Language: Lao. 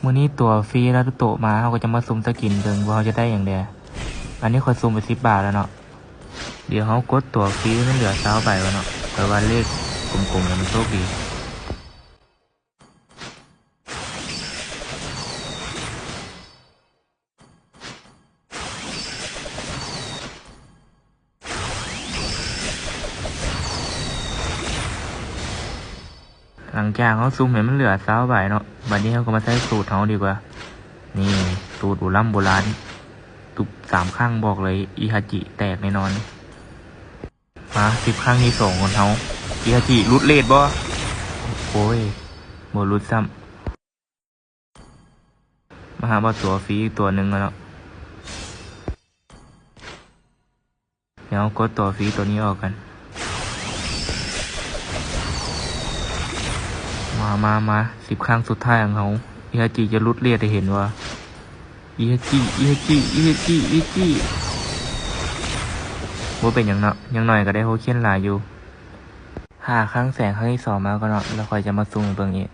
ມື້ນີ້ຕົວຟຣີນາຣູໂຕະມາ ເຮົາກໍຈະມາສຸ່ມສະກິນເບິ່ງວ່າເຮົາຈະໄດ້ຫຍັງແດ່. ອັນນີ້ຂ້ອຍສຸ່ມໄປສິບບາດແລ້ວເນາະ. ດຽວເຮົາກົດຕົວຟຣີໃຫ້ມັນເຫຼືອຊາວໃບກ່ອນເນາະ. ຂ້ອຍວ່າເລກກົມໆ ແລ້ວມັນໂຊກດີ. ຫຼັງຈາກເຮົາສຸ່ມໃຫ້ມັນເຫຼືອຊາວໃບເນາະ, ບັດນີ້ເຮົາກໍມາໃຊ້ສູດເຮົາດີກວ່າ. ນີ້ ສູດບູລຳໂບລານ, ຕຸບສາມຄັ້ງ ບອກເລີຍ ອີຮາຈິແຕກແນ່ນອນ. ມາ ສິບຄັ້ງທີສອງຂອງເຮົາ, ອີຮາຈິຫຼຸດເລດບໍ່? ໂອ້ຍ ບໍ່ຫຼຸດຊ້ຳ. ມາຫາວ່າຕົວຟຣີອີກຕົວໜຶ່ງແລ້ວເນາະ. ດຽວເຮົາກົດຕົວຟຣີຕົວນີ້ອອກກັນ. ມາ ມາ ມາ ສິບຄັ້ງສຸດທ້າຍຂອງເຮົາ, ອີຮາຈິຈະຫຼຸດເລດໃຫ້ເຫັນວ່າ ອີຮາຈິ ອີຮາຈິ ອີຮາຈິ ອີຮາຈິ. ບໍ່ເປັນຫຍັງເນາະ, ຢ່າງໜ້ອຍກໍໄດ້ໂທເຄັນຫຼາຍຢູ່. ຖ້າຄັ້ງແສງຄັ້ງທີສອງມາກ່ອນເນາະ, ແລ້ວຂ້ອຍຈະມາຊູມໃຫ້ເບິ່ງອີກ.